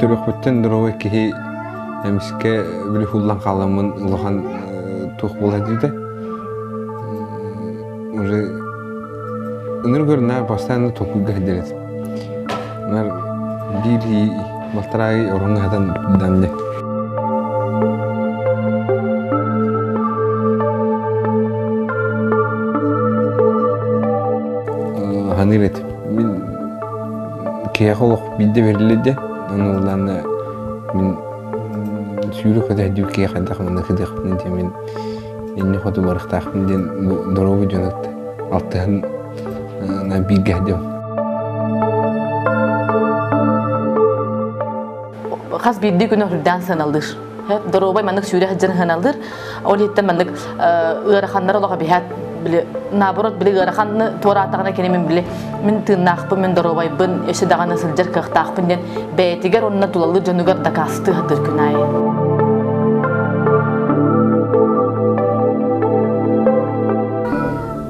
Төрүөхпүттэн доруобай киһи эмискэ били хуллан хааламмын улахан туох буола диэтэ. Уже ыныр көрүнэ постоянно толкуйга сылдьар этим. Нар биир балтараа ороҥҥо сытан данне. Ханыыр этим. Мин киһиэхэ олох биирдэ бэриллэр дьэ. Ону ыллаанна мин сүүрүк көтөһдүү киһи хайдах манна сытыахпын диэн мин инни хоту барыахтаахпын диэн доруобуй дьон алтыһан бииргэ сылдьабын. Хас биирдии күнү үрдээн сыаналыыр. Доруобай маннык сүүрэ сылдьан сыаналыыр. Ол иһиттэн маннык ыараханнар олоҕо биһээт били наоборот били ыараханны туораатаҕына кини мин били мин тыыннаахпын, мин доруобайбын, өссө даҕаны сылдьар кыахтаахпын диэн бэйэтигэр уонна тулалыыр дьонугар дакаастыы сатыыр күн аайы.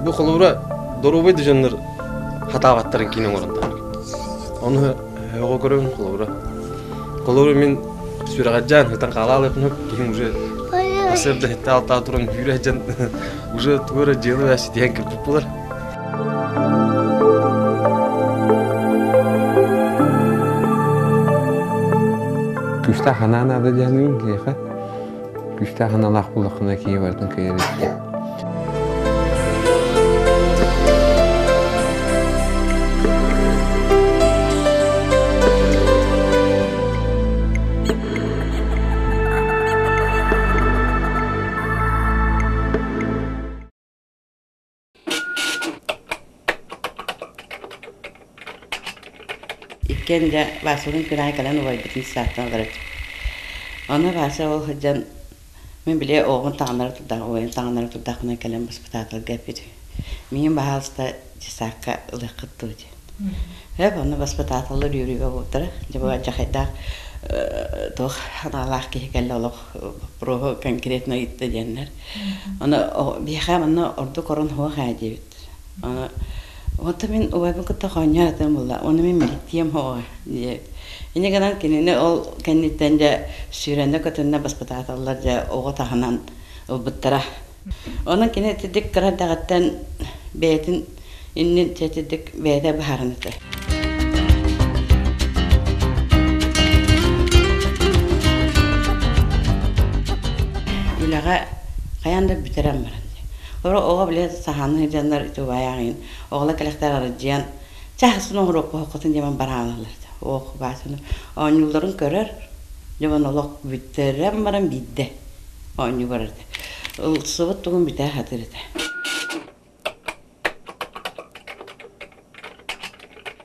Бу холобура доруобай да дьоннор хатаабаттарын киин оҥорон Ону өҕө көрөбүн холобура. Холобура мин сүрэҕэлдьээн сытан хаалаалыахпын киһим уже сырда хитте алтаа туран сүүрэ сылдьан уже тугу эрэ дьыала ситиһэн кэлбит буолар. Күүстээх санаа наада диэхин киһиэхэ. Күүстээх санаалаах буоллаххына киһи барытын кыайар эбит. Иккиэн дьэ Васялыын күн аайы кэлэн убайбытын сааттан олорор этибит. Ону Вася ол сылдьан мин били оҕобун таҥнары турдах, убайым таҥнары турдахпына кэлэн баспытааталга эппит. Миигин баһаалыста дьесаакка ылыаххыт дуо диэн. Сөп, онно баспытааталлар үөрүүгэ буолтара. Дьэ бу алдьархайдаах туох аналаах киһи кэллэ олох боппуруоһу конкретно ыйытта диэннэр. Ону биһиэхэ манна ордук орон суох ээ диэбит. Аны онто мин убайбын кытта хоонньоон атым буолла, ону мин мэлиттиэм суоҕа диэбит. Инньэ гынан кинини ол кэнниттэн дьэ сүүрэннэ-көтүннэ баспытааталлар дьэ оҕо таһынан ылбыттара. Онон кини итирдик кыра эрдэҕиттэн бэйэтин иннин итирдик бэйэтэ быһааран этэ. Үлэҕэ хайаан да бүтэрэн баран Оро оҕо били саһааны сылдьаннар ити убайааҕын оҕолор кэлэхтэр арыдьыйан чаасын оҥоруохха оһоххутун диэн бараалалар ох баасыны оонньуулларын көрөр дьон олох бүтэрэн баран биирдэ оонньуу барар этэ ылсыбыт тугун бүтэ сатыыр этэ.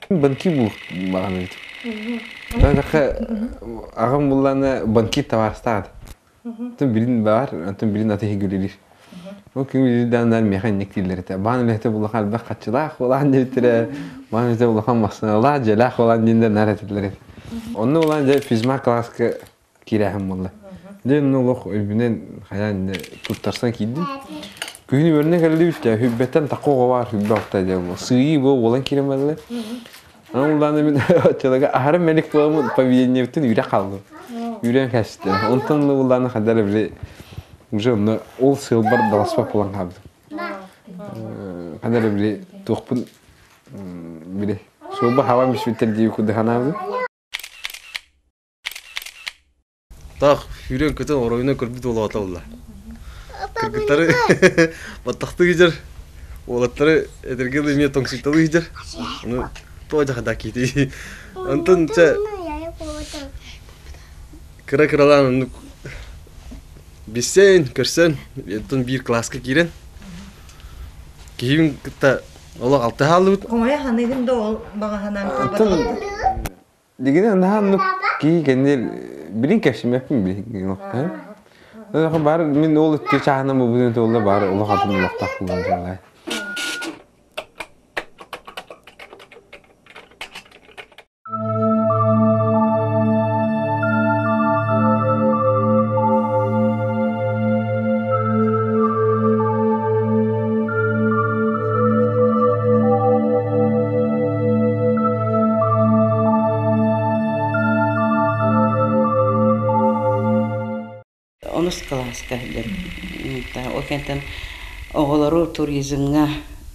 Банки булук баҕана эбит. Аҕам буллаана банкир табаарыстаах Антон билин баар, антон билин аты иһигүлүлүр. Ол күн билин миэхэ инник дииллэр этэ. Баан үлэһитэ улахан элбэх хаччылаах улахан диэбиттэрэ, баан үлэһитэ улахан массыыналаах, дьиэлээх улахан диэннэр наар этэллэр этэ. Онно улахан дьэ физмат класска киирээһин буолла. Дьэ онно олох өйбүнэн хайаан туттарсан киирдим. Күһүн үөрэнэ кэллибит дьэ хүббэттэн такка оҕо баар хүббэ алта дьэ сыыйыы буо уолан киирэн баралар. Аны улаана мин оччолорго аһары мэлик буоламмын поведениебыттан үүрэ хааллым. Үүрэн кэстэ. Онтон улаана хайдах эрэ били уже онно ол сыалбар даласпат буолан хаалбытым. Хайдах эрэ били туохпун били суолба хабан бүспүттэр дии курдук санаабытым. Таах сүүрэн-көтөн оройунан көрбүт уолаата буолла. Кыргыттары баттахтыы сылдьар, уолаттары этэргэ дылы эмиэ тоҥсуйталыы сылдьар. Ону тоҕо дьахада киитий. Онтон чэ кыра-кыралаан оннук билсэн, көрсөн, оттон биир кылааска киирэн киһибин кытта олох алтыһа хааллыбыт. Хомойо саныыгын да ол баҕа санаам туолбатаҕыттан. Дигини наһаа оннук киһи кэннир билин кэпсимэппин билин Баар мин ол икки чааһынан бу туолла баар олох атын олохтоох буолан дьаллай. Онус кылааска сылдьан. Ол кэнтэн оҕолору туризмҥа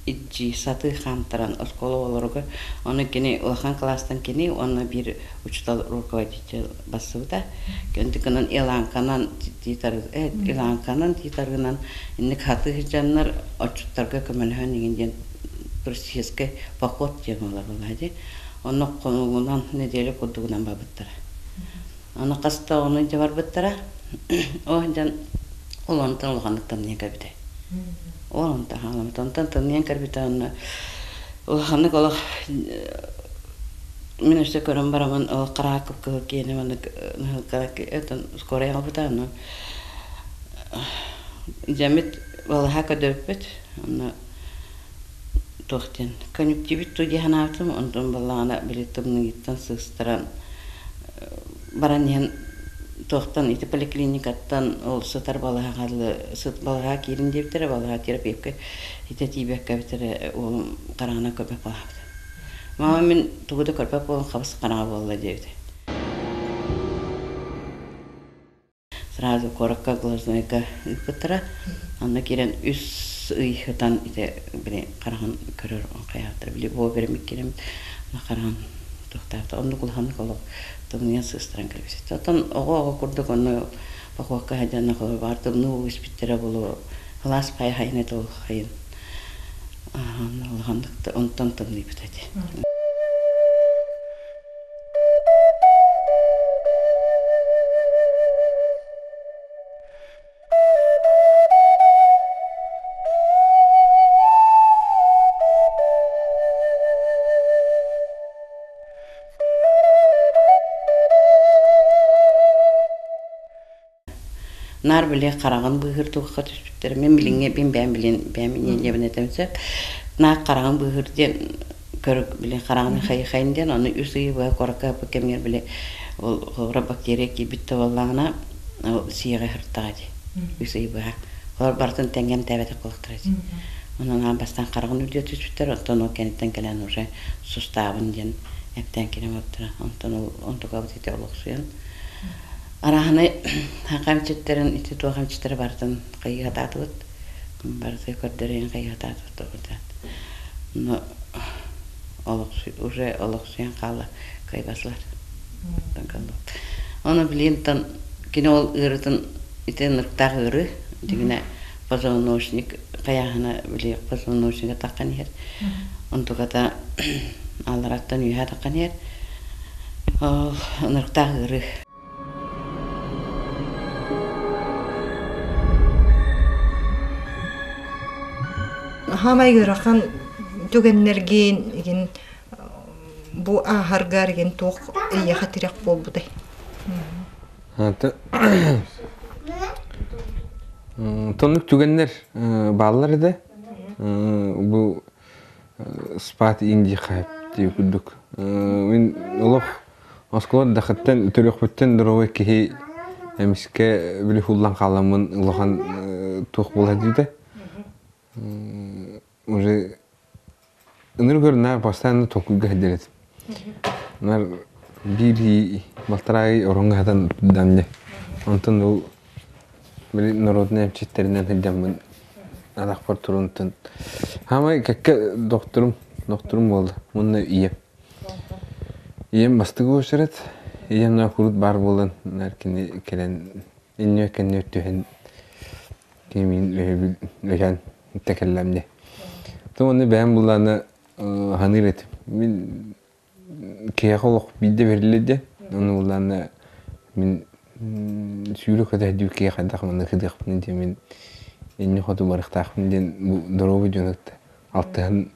илдьии сатыы хаамтаран оскуола оҕолоругар ону кини улахан кылаастан кини уонна биир учуутал руководитель бассыбыта. Кэнтикынан иланканан иланканан тиитарынан инник хатыы сылдьаннар отчуттарга көмөлөһөн игин диэн туристическай поход диэн буолар буолаа дии. Онно хонугунан неделя курдугунан барбыттара. Аны хаста ону дьэ барбыттара. Ол дьон ол онтон улаханнык тымныйан кэлбитэ. Ол онтон хаалабыт. Онтон тымныйан кэлбитэ онно улаханнык олох мин өссө көрөн бараммын ол хараҕа кып-кыһыл киэнэ маннык этон скорая оҥорбута онно дьэммит балаһа көрдөрбүппүт онно туох диэн конъюнктивит туу дии санаабытым онтон баллаҕана били тымныйыттан сыыстаран баран иһэн туохтан ити поликлиникаттан ол сытар балаһаҕа сыт балаһа киирин диэбиттэрэ балаһа терапевка итэ тиийбэккэ эбитэрэ уолум хараҕынан көрбөт буолаабыта мама мин тугу да көрбөт буолан хабыс хараҥа буолла диэбитэ Сразу куоракка глазнойга ыыппыттара. Онно киирэн үс ый ытан ити били хараҕын көрөр хайаатар били буо беремик киирэн хараҕын туохтаахта оннук улаханнык олох тымныйан сыыстаран кэлбит. Оттон оҕо-оҕо курдук онно похуокка сылдьан баар тымныы уу испиттэрэ буолуо кылаас пай хайын это ол хайын улаханнык онтон тымныйбыт этэ. Наар били хараҕын быыһыыр туохха түспүттэр. Мин билиҥҥи мин бэйэм билин бэйэм ийэбин этэн сөп. Наар хараҕын быыһыыр диэн көр били хараҕын хайы-хайын диэн ону үс ыйы быһа куоракка ыппыт кэмигэр били ол холобура бактерия киирбит да буоллаҕына ол сиэҕи сыртаҕа дии үс ый быһа. Олор барытын тэҥҥэ эмтээбэтэх буолуохтара дии. Онон аан бастаан хараҕын үрдүгэр түспүттэр, оттон ол кэнниттэн кэлэн уже сустаабын диэн эмтээн киирэн барбыттара. Онтон ол онтукабыт ити олохсуйан Арааһынай саха эмчиттэрин ити туох эмчиттэрэ барытын хайыһатаатыбыт. Барыты көрдөрөн хайыһатаатыбыт. Но уже олохсуйан хаалла кыайбатылар. Ону билиэнтэн кини ол ыарытын ити ынырыктаах ыарыы дигинэ позвоночник хайааһына били позвоночнига таххан иһэр. Онтуката аллараттан үөһэ таххан иһэр. Ол ынырыктаах ыарыы. Хаамай ыарахан түгэннэргин игин бу ааһаргар игин туох эйиэхэ тирэх буолбутай? Тоннук түгэннэр бааллар этэ. Бу спат инди хайп дии курдук. Мин олох оскуола дахыттан төрүөхпүттэн доруобай киһи эмискэ били хуллан хааламмын улахан туох буола диэтэ. Уже ыныр көр наар постоянно толкуйга сылдьар этим. Нар биир балтараа ороҥҥо хатан дамне. Онтон ол били народнай эмчиттэринэн сылдьаммын атахпар турунтун Хаамай кэккэ докторум, докторум буолла. Уонна ийэм. Ийэм бастакы уочарат. Ийэм наар курут баар буолан, наар кини кэлэн иннүө кэнниэ түһэн кини миин өһөбүл тэкэллэм дии. То уонна бэйэм буллаана ханыыр этим. Мин киһиэхэ олох биирдэ бэриллэр диэн. Ону буллаана мин сүүрэ-көтө сылдьыбыт киһи хайдах манна кытыахпын диэн мин иннин хоту барыахтаахпын диэн бу доруобуй дьону кытта алтыһан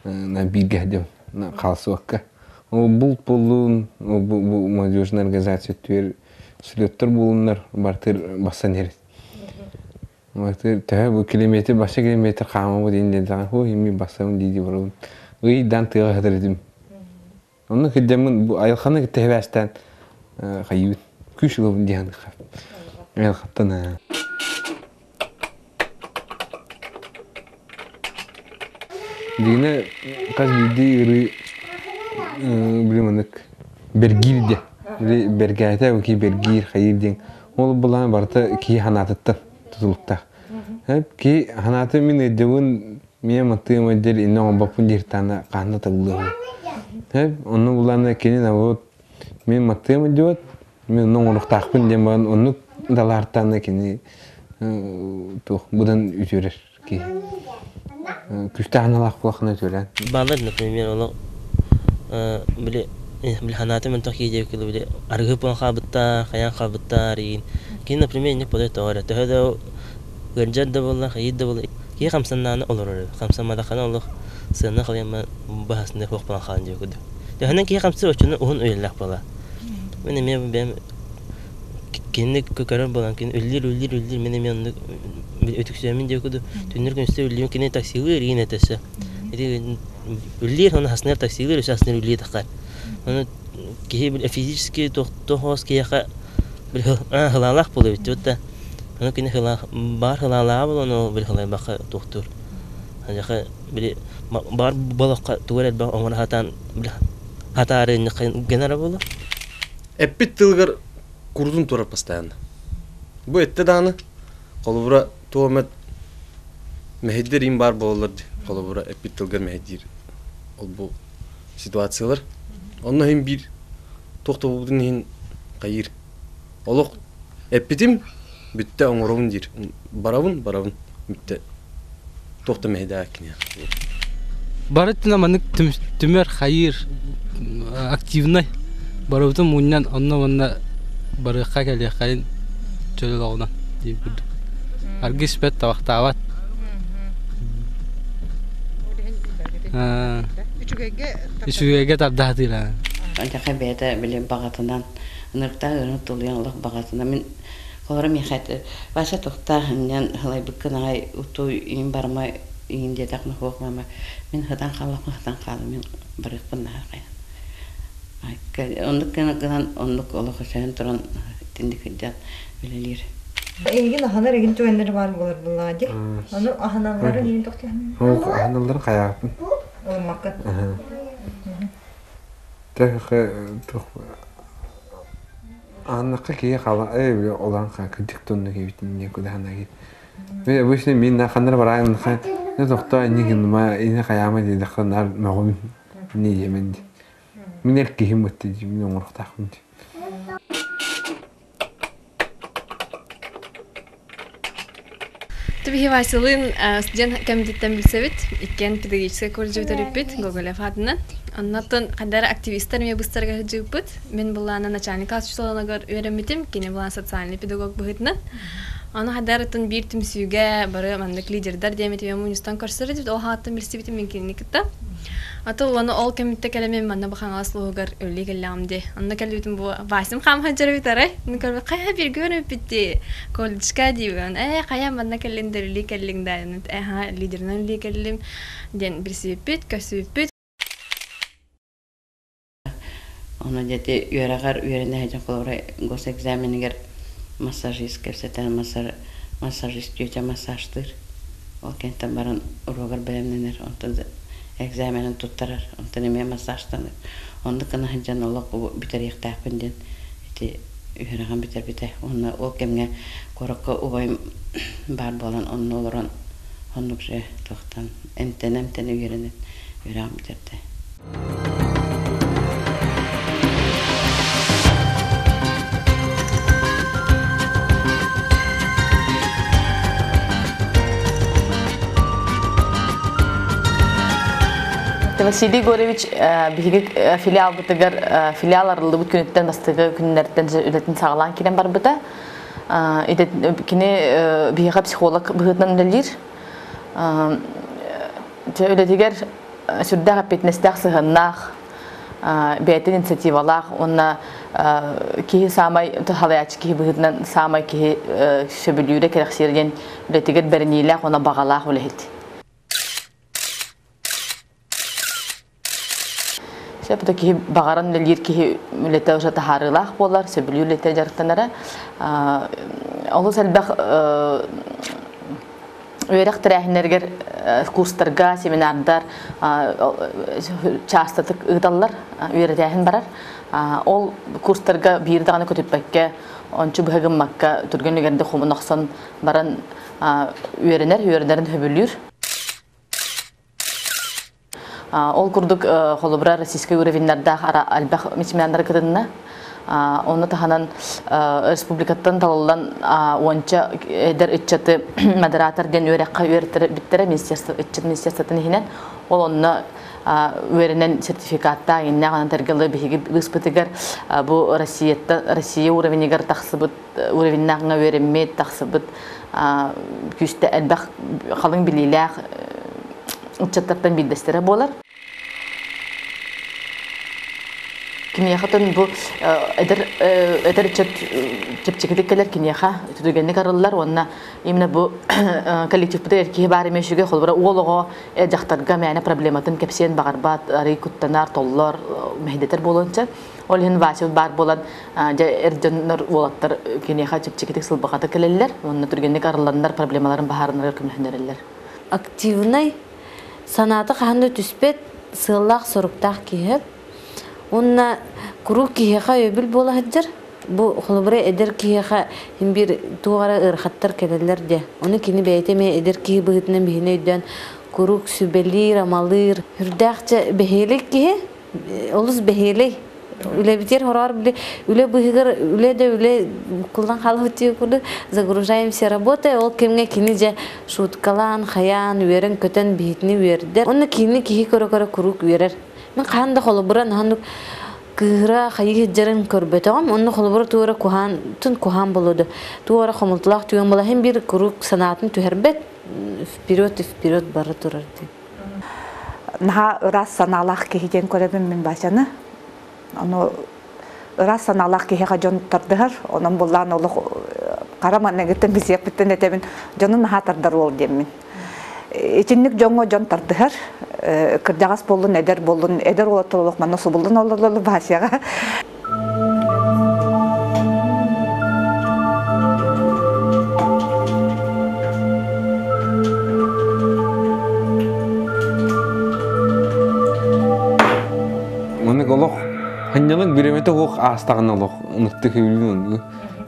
бииргэ сылдьабын хаалсыбакка. Ол булт буоллун, бу молодежная организация өттүгэр слеттар буолуннар бартыр бассан иһэр. Бартыр төһө бу километр баша километр хаамабыт иин диэн саҥа ху имми бассабын дии дии барабын. Ыйдан тыаҕа сытар этим. Онно кырдьаммын бу айылҕаны кытта сибээстээн хайыыбын күүс ылабын дии саныахха. Айылҕаттан Дигинэ хас биирдии ыарыы били маннык бэргиир диэ. Били бэргээтэ ки бэргиир хайыыр диэн. Ол булан барыта киһи ханаатыттан тутулуктаах. Киһи ханааты мин ыйдыбын, миэ маттыым өйдер инне оҥорбоппун диир таана хаанна табыллыаҕын. Онну булан кини наоборот мин маттыам өйдүбэт, мин онну оҥоруохтаахпын диэн баран оннук далаартаана кини туох быдан үтүөрэр киһи. Күстээх аналаах буолахына үтүөлээн. Баалар, например, олох били били ханаатым мөлтөх киһи диэбиккэ били арыгы буолан хаалбыттар, хайаан хаалбыттар иин. Кини, например, инник подай тоҕо эрэ төһө да ыалдьар да буолла, хайыыр да буолла, киһи хамсаннааны олорор эбит. Хамсамматаххына олох сыана халыйамман баһасында суох буолан хаалан диэбит курдук. Төһөнөн киһи хамсыыр, оччону уһун үйэлээх буолар. Мин эмиэ бэйэм кинини көрөр буолан кини үллүүр үллүүр үллүүр мин эмиэ оннук үтүксүөмүн диэки курдук түннүр күнүстэ үллүүм кини таксилыыр иин этесе ити үллүүр оны хаснар таксилыыр өсө хаснар үллүү тахар оны киһи физически туох киһиэхэ хылаалаах буолар эбит да ону кини баар хылаалааҕа буолан ол били хылайбакка туохтуур аньаха били баар болохха тугу эрэ элбэх оҥоро сатаан били хатаарыынньахха генера буолар. Эппит тылыгар курутун турар постоянно. Бу этте дааны холобура туох эмэ мэһэйдэр им баар буолаллар дии. Холобура эппит тылгар мэһэйдиир ол бу ситуациялар. Онно иһин биир туох да буолбутун иһин хайыыр. Олох эппитим бүттэ оҥоробун диир. Барабын, барабын бүттэ. Туох да мэһэйдээк киниэхэ. Бары өттүнэн маннык түмэр, хайыыр, активнай барыбытын мунньан онно-манна барыахха кэлиэххэйин чөл олоҕунан диир курдук. Аргы испэт, табахтаабат. Үчүгэйгэ тардаһатыыра. Антяха бэйэтэ били баҕатынан ынырыктаах ыарыыны тулуйан олох баҕатынан мин Холоро миэхэ Вася тохтаа инньэн һылайбыккын аҕай утуй иин барыма иин диэтэхпинэ суох мама мин сытан хааллахпына сытан хаалым мин барыахпын наһаа оннук гынан оннук олох өсөһөн туран итинник сылдьан үлэлиир. Эйигин аһанар эгин түгэннэр баар буолар буоллаҕа дии. Ону аһаналларын иин тохтуһан. Аһаналларын хайааппын. Ылыммаккын. Аннакка киһи хала э олан ха кырдьык тонну киһибитин не куда ханаги. Мен обычно мин на ханнар бараан ха не тохто инни гынма ини хаяма ди даха нар мөгүм не yemen ди. Мин эр киһим бытты ди мин оҥорохтаахпын ди. Тубихи Василын студент кэмититтэн билсэбит. Иккиэн педагогическай колледжы бүтэриппит Гоголев аатынан. Оннотон хандар активистар эмиэ быстарга сылдьыбыппыт. Мин былаана начальник класс учууталыгар үөрэммитим, кини былаан социальный педагог быһыытынан. Аны хадарытын биир түмсүүгэ бары маннык лидердар диэмитим мунньустан көрсөр этибит. Ол хааттан билсибитим мин кинини кытта. Аты уону ол кэмиттэ кэлэмин манна бу Хаҥалас улууһугар үлэлии кэллэҕим дии. Онно кэлбитим бу Васим хаам сылдьар эбит арай. Көрбүт хайа бииргэ үөрэммиппит дии. Колледжка диибин. Ээ хайа манна кэллиҥ да үлэлии кэллиҥ да. Ээ лидеринэн үлэлии кэллим диэн билсибиппит, көрсүбүппүт. Ону дьэти үөрэҕэр үөрэнэ сылдьан холобура госэкзаменыгар массажист кэпсэтэн массажист тетя массажтыыр. Ол кэнниттэн баран уруогар бэлэмнэнэр, онтон экзаменын туттарар, онтон эмиэ массажтанар. Оннук гына сылдьан олох бүтэриэхтээхпин диэн ити үөрэҕин бүтэрбитэ. Уонна ол кэмҥэ куоракка убайым баар буолан онно олорон оннук же туохтан эмтэнэ-эмтэнэ үөрэнэн үөрэҕин бүтэрдэ. Василий Егорович биһиги филиалбытыгар филиал арыллыбыт күнүттэн бастакы күннэртэн үлэтин саҕалаан киирэн барбыта. Кини биһиэхэ психолог быһыытынан үлэлиир. Үлэтигэр сүрдээх эппиэтинэстээх сыһыаннаах, бэйэтин инициативалаах уонна киһи саамай халайааччы киһи быһыытынан саамай киһи сөбүлүүрэ кэрэхсиир диэн үлэтигэр бэриниилээх уонна баҕалаах үлэһит. Сөп киһи баҕаран үлэлиир киһи үлэтэ уже таһаарыылаах буолар, сөбүлүүр үлэтэ дьарыктанара. Олус элбэх үөрэх тэрээһиннэригэр курстарга, семинардар чаастатык ыыталлар, үөрэтээһин барар. Ол курстарга биир даҕаны көтүппэккэ Ончу быһыгыммакка түргэн үгэрдэ хомун охсон баран үөрэнэр, үөрэнэрин хөбүлүүр. Ол курдук холобура российскай уровеннардаах элбэх мичмяннар кытынна. Оны таһынан республикаттан талыллан уонча эдэр ыччаты модератор диэн үөрэххэ үөрэттэрэ министерство ыччат министерствотын иһинэн ол онно үөрэнэн сертификаттаах иннээх анан тергалы биһиги быыспытыгар бу Россияттан Россия уровенигар тахсыбыт уровеннааҕыҥа үөрэммит тахсыбыт күүстэ элбэх халыҥ билиилээх ыччаттартан биирдэстэрэ буолар. Киниэхэ бу эдэр эдэр ыччат чэпчэкитик кэлэр киниэхэ түгэнник арыллар уонна именно бу коллективпытыгар киһи баар эмиэ үчүгэй холобура уол оҕо дьахтарга мээнэ проблематын кэпсиэн баҕарбат арый куттанар толлор мэһэйдэтэр буолуон сөп. Ол иһин Вася баар буолан дьэ эр дьоннор уолаттар киниэхэ чэпчэкитик сылбахата кэлэллэр уонна түргэнник арылланнар проблемаларын баһаарынарыгар көмөлөһүннэрэллэр. Активнай, санаата хаһан да түспэт, сыаллаах-соруктаах киһи. Уонна куруук киһиэхэ өйөбүл буола сылдьар. Бу холобура эдэр киһиэхэ син биир туох эрэ ыарахаттар кэлэллэр диэ. Ону кини бэйэтэ эмиэ эдэр киһи быһыытынан биһини өйдөөн куруук сүбэлиир-амалыыр. Сүрдээх дьэ бэһиэлэй киһи, олус бэһиэлэй. Үлэбитигэр хороҕор били үлэ быыһыгар үлэ да үлэ буккуллан хаалбыт диye курдук загружаемся работой ол кэмҥэ кини дьэ шуткалаан хайаан үөрэн-көтөн биһитини үөрдэр онно кини киһи көрө-көрө куруук үөрэр мин хаһан да холобура наһаннык кыыһыра хайыы сылдьарын көрбөтөҕүм онно холобура туора куһаан тун куһаан болуоду туора хомолтолоох түгэн була иһин биир куруук санаатын түһэрбэт вперед и вперед бара турар дии Наһаа ыраас санаалаах киһи диэн көрөбүн мин Васяны. Ону ыраас санаалаах киһиэхэ дьон тардыһар. Онон буллаан олох хара манныгыттан бисиэппиттэн этэбин дьону наһаа тардар уол диэммин. Итинник дьоҥҥо дьон тардыһар. Кырдьаҕас буоллун, эдэр буоллун, эдэр уолаттар олох манна субуллан олороллор Васяҕа. Маннык олох ханньалык бириэмэтэ уох аастаҕына олох ыныртык үбүлүн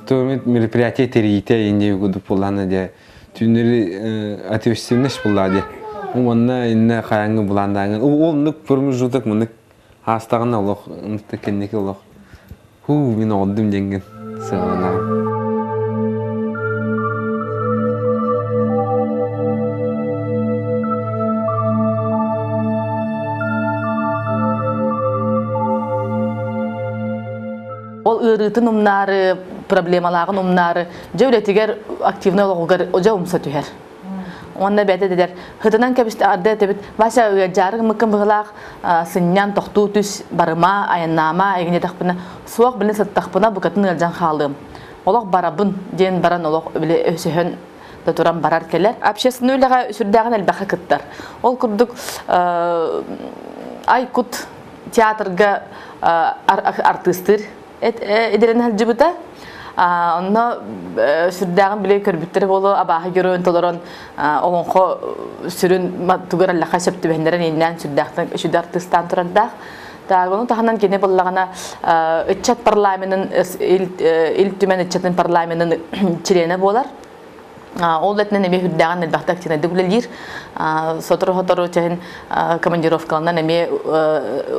то мероприятие тэрийитэ инде кудук буллаана дьэ түүннэри ответственность буллаа дьэ уонна инне хайаңы булаандааңын ол оннук промежуток маннык Аастаҕына олох ыныртык кэнники олох һуу мин оҕордум диэҥҥин сыаналанаҕын. Ол ыарыытын умнаары, проблемалааҕын умнаары, дьэ үлэтигэр активнай олоҕугар дьэ умса түһэр. Уонна бэйэтэ дедер хытынан кэбисте арда этебит Вася ыалдьаары гыммыккын быһылаах сынньан тохтуу түс барыма айаннаама эгинетэхпинэ суох билин сыттахпына букатын ыалдьан хаалыам олох барабын диэн баран олох били өсөһөн да туран барар кэлэр общественный үлэҕэ сүрдээҕин элбэххэ кыттар ол курдук Айкут театрга артыыстыыр идэлэн сылдьыбыта. Онно сүрдээҕин били көрбүттэрэ буолуо абааһы геройун толорон олоҥхо сүрүн тугар аллаха сөп түбэһиннэрэн ииннээн сүрдээхтэн үчүгэй артыыстаан турардаах. Таагону таһынан кини буллаҕына ыччат парламенын Ил Түмэн ыччатын парламенын чилиэнэ буолар. Ол этинэн эмиэ үрдээҕин элбэхтик активнайдык үлэлиир. Сотору-сотору чэһин командировкаланан эмиэ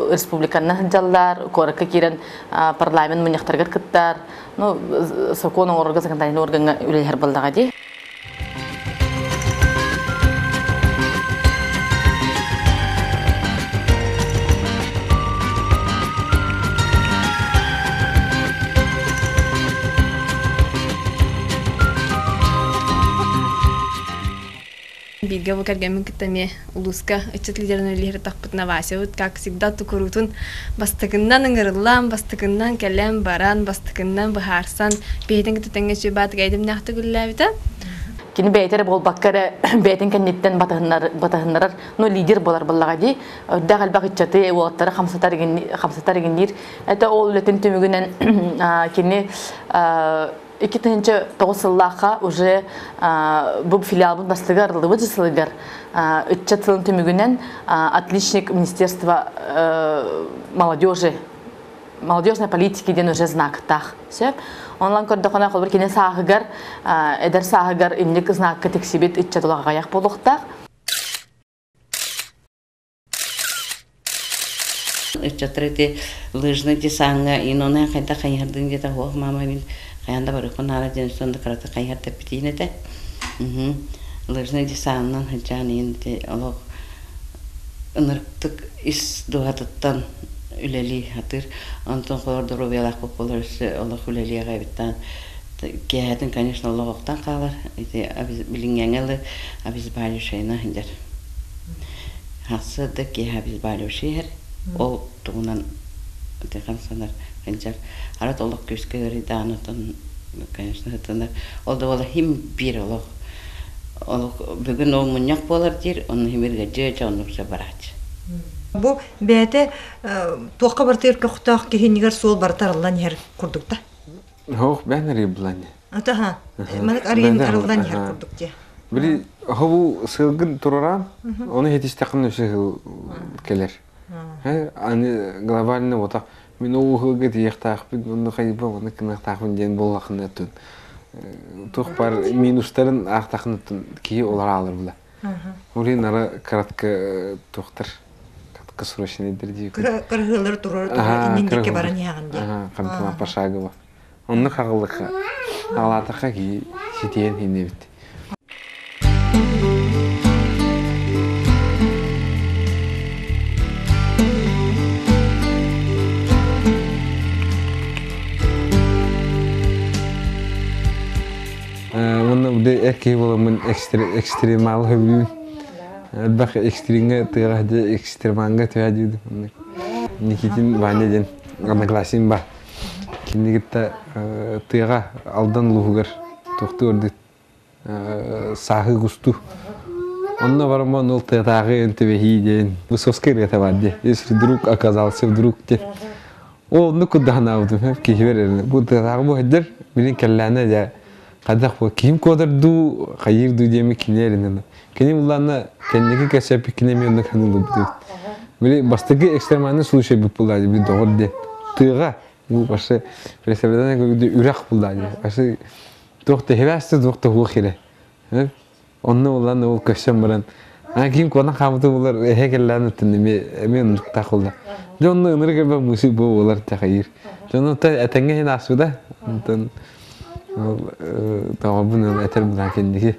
республиканнан сылдьаллар, куоракка киирэн парламент мунньахтарыгар кыттар. Ну, сокуон оҥорорго законодательный органҥа үлэлэһэр буоллаҕа дии. Бииргэ бу кэргэммин кытта эмиэ улууска ыччат лидерин үлэлиир тахпытына Васябыт как всегда тукуруутун бастакыннан ыҥырыллан, бастакыннан кэлэн баран, бастакыннан быһаарсан, бэйэтин кытта тэҥҥэ үчүгэй баатыгай дэмнээхтик үлэлээбитэ. Кини бэйэтэ эрэ буолбакка эрэ бэйэтин кэнниттэн батыһыннарар, ну лидер буолар буоллаҕа дии. Үрдээх элбэх ыччаты, уолаттары хамсатар хамсатар игинниир. Это ол үлэтин түмүгүнэн кини 2009 сыллаахха уже бу филиалбыт бастыгы арыллыбыт сылыгар ыччат сылын түмүгүнэн отличник министерства молодежи Молодежной политики диэн уже знактаах. Сөп. Онлан көрдөхөнө холбор кини сааһыгар, эдэр сааһыгар инник знакка тиксибит ыччат улаҕаях буолуохтаах. Ыччаттар ити лыжный десаҥҥа инона хайда хайыһардын диэтэ хуох мама мин хайаан да барыахпын наада диэн сонда кырата хайыһар тэппитиин этэ. Лыжный десанынан сылдьан иин ити олох ынырыктык ис дууһатыттан үлэлии сатыыр. Онтон холор доруобуйалаах буолар өссө олох үлэлиэҕэ эбиттаан киэһэтин, конечно, олох охтон хаалар. Ити билиҥҥэҥэ ылы обезболивающайна сылдьар. Сарсыарда киэһэ обезболивающай иһэр. Ол тугунан ити хамсанар сылдьар. Арыт олох күүскэ ыарыйдаан отон, конечно, сытынар. Ол да буолар хим биир олох олох бүгүн ол мунньах буолар диир, онно химиргэ дьиэ оннук барааччы. Бу бэйэтэ туохха барытыгар көхтөөх киһинигэр суол барыта арыллан иһэр курдук да? Хоох бээн арыйбылан. Атаха. Манык арыйын арыллан иһэр курдук дии. Били хобу сылгын тураран, оны хетистехин өсө хыл келер. Аны глобально бота мин ол хылга тиехтаахпын, онну хайба, оны кынахтаахпын диэн боллахын өттүн. Тух бар минустарын аахтахын өттүн киһи олар алыр була. Улин нара кратко тухтар краткосрочный дии. Кырыһылар турар турар иннин диэки баран иһэҕин дии. Хантана пошагово. Онну хаҕылыка хаҕалаатахха киһи ситиэн хиннебит. Уонна бу эр киһи буоламмын экстремал сөбүлүүбүн. Элбэх экстримҥэ тыаҕа дьэ экстреманга түһэ диибин. Никитин Ваня диэн одноклассник бар. Кинини кытта тыаҕа Алдан улууһугар туохтуу ордук сааһыы кустуу. Онно бараммын ол тыатааҕы НТВХ диэн Высоцкай ырыата бар дии. Если вдруг оказался вдруг диэн. Ол оннук курдаһанаабытым киһибэр эрэнэ. Бу тыатааҕы бу сылдьар, билин кэллээнэ дьэ хайдах бу киһим куотар дуу, хайыыр дуу диэми кини эрэнэ. Кини буллаана кэнники кэсэппит кини эмиэ оннук саныылыбыт. Били бастакы экстремальный случай буппулаа били доҕор диэн. Тыаҕа бу вообще представление үрэх буллаа дии. Вообще туох да хибээсте туох да хуох кире. Онно улан ол көссөн баран а ким куона хаамыты булар эһэ кэллээн өттүн эми эми оннуктаах булла. Дьэ онно ынырык элбэх муси бу болар тэхайыр. Дьону та этэҥҥэ иһин аасуда. Онтон ол тоҕобун этэр булан кэнники.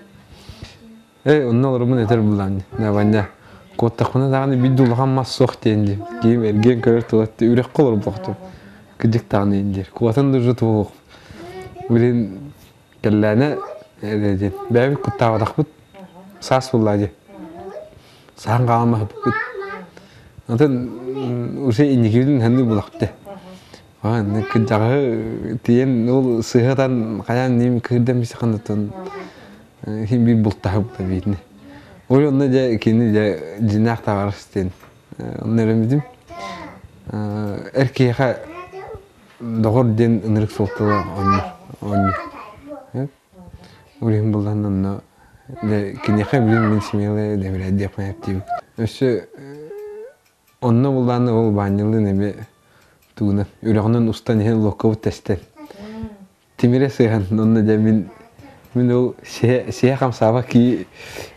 Э онно олоробун этэр булан Ваня. Куоттахпына даҕаны биир да улахан мас суох диэн дии. Киим эргиэн көрөр тулат үрэххэ олорбохтум. Кыдьык даҕаны диир. Куотан да уже туох. Билин Кэллээнэ диэн бэйэбит куттаабатахпыт саас буолла дии. Саһан хаалмаһыппыт. Онтон уже инникибитин ханны булахты. Кыдьаҕы тиийэн ол сыһытан хайаан ним кыырдан бисаханатан хим бир бултаһып да биитини. Ол онно дьэ кини дьэ дьинээх таварыс диэн онно өрөмүтүм. Эр киһиэхэ доҕор диэн ынырык суолталаах оонньуур оонньуур. Ол иһин буллаһын онно киниэхэ билин мин смелая доверять диэхпин эптиибит. Өссө онно буллааны ол баанньалыын эмиэ тугунан үрэҕинэн устан иһэн луоккабыт тэстэн тимирэ сыһан онно дьэ мин мин ол сиһэ сиһэ хамсаабат кии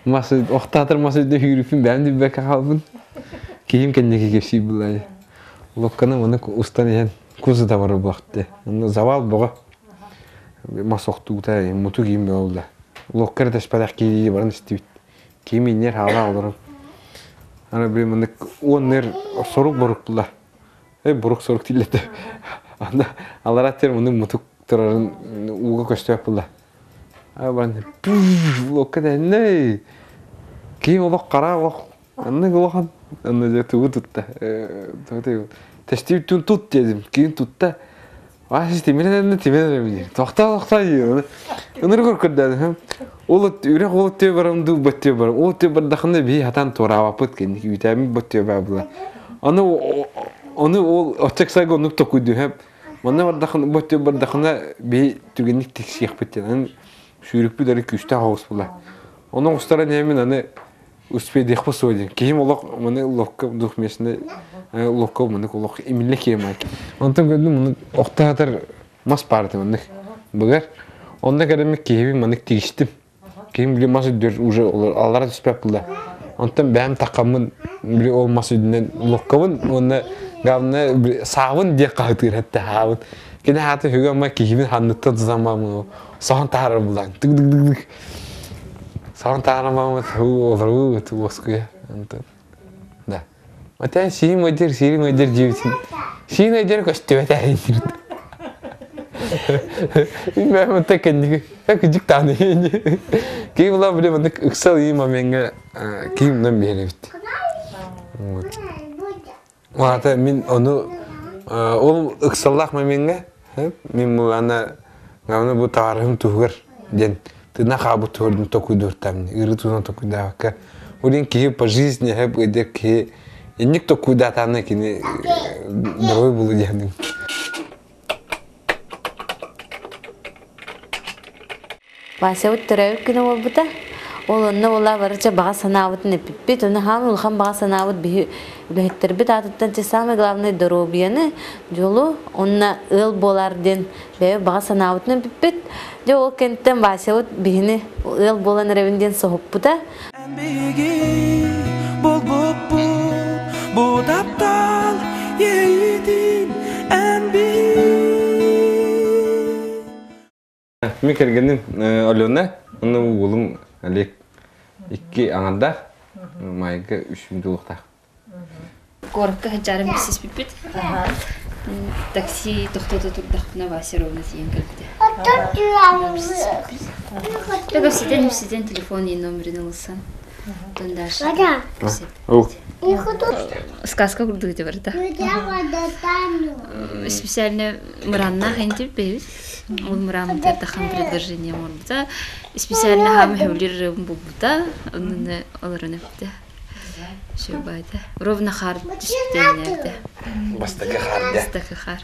мас охтаатар мас үрдэ сүүрүппүн бэйэм да билбэккэ хаалбын киһим кэнники кэпсиир буллааны луокканы маны устан иһэн кус да барар буолахты онно завал бөҕө мас охтуута муту киим бөҕө булла луокка эрэ тэспэтэх киһи баран истибит киим инньэр хаалаах олорон аны били маннык уоннер сорук борук булла Э, бурук сорук тиллэтэ. Анда алара тер муну мутук турарын ууга көстөөк булла. Абан локка дэннэй. Ким олох кара олох анны улахан анны же тугу тутта. Тестип түн тут дедим. Ким тутта. Аас тимирен тимирен диир. Тохтоо тохтоо диир. Ыныр көрдө. Ол үрэх ол төбө барам ду бөттө барам. Ол төбө бардахына би хатан туораабаппыт кэнники үтээми бөттө баабыла. Аны оны ол оччак оннук токуйду хэп. Манна бардахына бөттө бардахына би түгенник тиксиэхпит диэн. Аны сүүрүкпүт ары күүстээх оҕус була. Оны оҕустара нэмин аны Успедиэх суо диэн. Киһим олох маны ловко двухместный ловко маны олох имилле киэмай. Онтон көрдүм маны охтаатар мас паарты маннык быгар. Онно кэлэммит киһибин маннык тигистим. Киһим били мас үрдүгэр уже аллара түспэт буолла. Онтон бэйэм таххаммын били ол мас үрдүнэн локкабын уонна главное саабын диэн хаһытыыр этте хаабын. Кини хааты үһүгэ ама киһибин ханныттан тутан баамын соһон таһаарар булаан тык дык дык дык соһон таһааран бааммыт олоруу уоскуйа онтон да Отен сиин өйдер сиин өйдер диэбитин сиин өйдер көстүбэт эһин Мэ кэнниги кыдьык тааны киһи була биле маннык ыксал ии момеҥҥа киһи мунан биэрэбит. Маата мин ону ол ыксаллаах момеҥҥа мин ана аны бу таарыһым туһугар диэн тына хаабыт туһугар токуйдууртаамын ыыры туһунан токуйдаабакка Урин киһи по жизни хэп ыдыр киһи инник токуйдаатаана кини дорогой булу диэхнин. Васябыт төрөөбүт күнэ буолбута. Ол онно була барыча баҕа санаабытын эппиппит. Ону хаам улахан баҕа санаабыт биһи үлэһиттэрбит аатыттан че самое главное доруобуйаны, дьолу, онно ыал буолар диэн бэйэ баҕа санаабытын эппиппит. Дьэ ол кэнниттэн Васябыт биһини ыал буолан эрэбин диэн соһуппута. Бу таптал иэйиитин эн Мин кэргэним Алена, уонна уолум Олег икки аҥардаах, Майга үс мүнүүтэ Куоракка сылдьарым билсиспиппит. Такси тохтото турдахпына Вася ровно тиийэн кэлбитэ. Кэпсэтэн ипситэн телефон номерин ылсан. Оттон дальше Сказка курдук ити барыта. Специально мыраннаах интип бэйбит. Ол мырааммытыгар тахан предложение оҥорбута. Специально хаамы хөбүлүүр ырыабын булбута. Онно олорон эппитэ. Все баайда. Ровно хаар түспүтэ Бастакы хаар дэ. Бастакы хаар.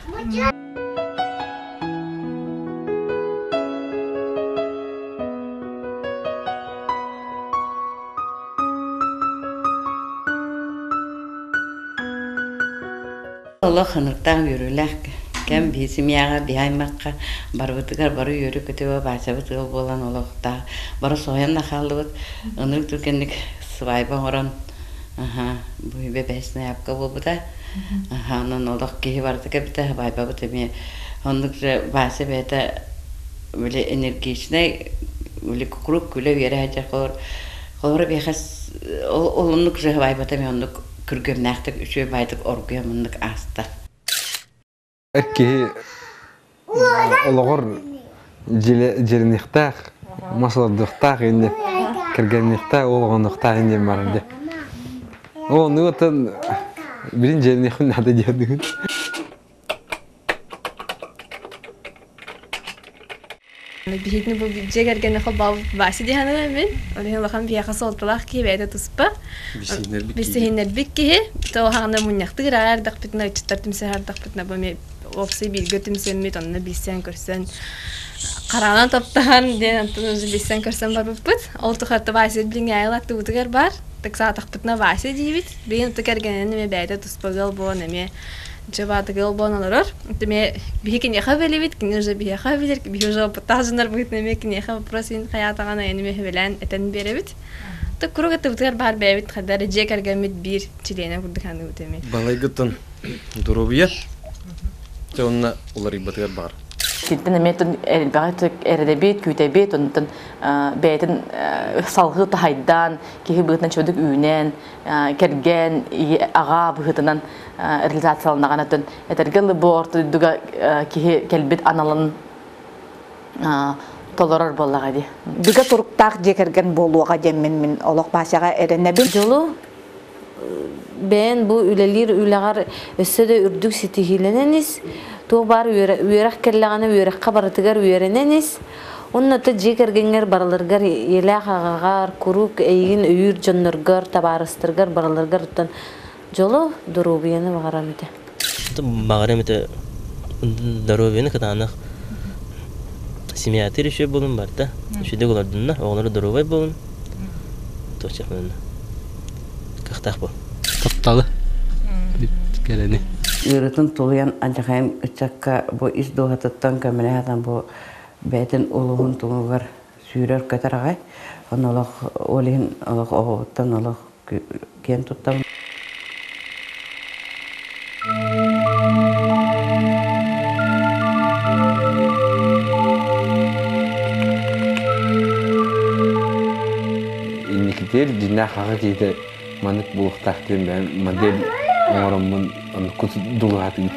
Олох ынырыктаах үөрүүлээх кэм биһи семьяҕа, биһи аймахха барыбытыгар бары үөрүү-көтүү баачабыт ыал буолан олохтоох бары соһуйан да хааллыбыт. Ынырык түргэнник свайба оҥорон аха бу бэбэһэс ноябка буолбута. Аха онон олох киһи барыта кэлбитэ свайбабыт эмиэ оннук же Вася бэйэтэ били энергичнэй били куруук күлэ-үөрэ сылдьар холор холоро биэхэс ол оннук же свайбата эмиэ оннук күргүөмнээхтик үчүгэй баайдык оргуйа маннык ааста. Эр киһи олоҕор дьиэлэниэхтээх, мас олордуохтаах инньэ, кэргэнниэхтээх, уол оҕонуохтаах инньэ барар дьэ. Ол оннук оттон билин дьиэлэниэхпин наада диэн. Биһигини бу дьиэ кэргэни холбообут Вася диэханына мин. Ол иһин улахан биһиэхэ суолталаах киһи бэйэтэ туспа. Билсиһиннэрбит киһи. Тоҕо мунньахтыыр аардахпытына, ыччаттар түмсэ аардахпытына бу эмиэ уопсай бииргэ түмсэммит, онно билсэн-көрсөн хараанан таптаһан диэн онтон уже билсэн-көрсөн барбыппыт. Ол тухары Вася билиҥҥи айыл аттыбытыгар баар. Так саатахпытына Вася диибит. Билигин кэргэнин эмиэ бэйэтэ туспа ыал буолан эмиэ дьыбаатык ыал буолан олорор. Эмиэ биһи киниэхэ билибит, кини уже биһиэхэ билэр, биһи уже опыттаах дьоннор быһыытынан эмиэ киниэхэ вопрос иһин хайаатаҕына эйэни эмиэ сүбэлээн этэн биэрэбит. Так куруук аттыбытыгар баар бэйэбит хайда эрэ дьиэ кэргэммит биир чилиэнэ курдук саныыбыт эмиэ. Балайгыттан доруобуйа Дьэ онно уларыйбатыгар баҕар. Сиртэн эмиэ элбэҕи эрэдэбит, күүтэбит, онтон бэйэтин салгыы таһайдаан, киһи быһыытынан чөдүк үүнэн, кэргэн, аҕа быһыытынан реализацияланаҕын өтөн этэргэ дылы бу орто дойдуга киһи кэлбит аналын толорор буоллаҕа дии. Бигэ туруктаах дьиэ кэргэн буолуоҕа диэммин мин олох Васяҕа эрэнэбин. Дьолу бэйэн бу үлэлиир үлэҕэр өссө да үрдүк ситиһиилэнэн ис, туох баар үөрэх кэллэҕинэ үөрэххэ барытыгар үөрэнэн ис, уонна то дьиэ кэргэҥҥэр барыларгар ийэлээх аҕаҕар, куруук эйигин өйүүр дьонноргор, табаарыстаргар барыларгар оттон дьолу, доруобуйаны баҕарам этэ. Баҕарам этэ доруобуйаны кытаанах семьятыр үчүгэй буолун барда. Үчүгэй олордунна, оҕолоро доруобай буолун. Туочахмын. Үөрэхтээх буол. Тапталы. Кэрэни. Ыарытын тулуйан алдьархайын ыччакка бу ис дууһатыттан көмөлөһөн бу бэйэтин улууһун туһугар сүүрэр-көтөр аҕай. Онно олох ол иһин олох оҕобуттан олох киэн туттабын. Инникитигэр дьиҥнээх аҕа киһитэ маннык буолуохтаах диэн бэйэм модель оҥороммун оннукку дулуһаатым.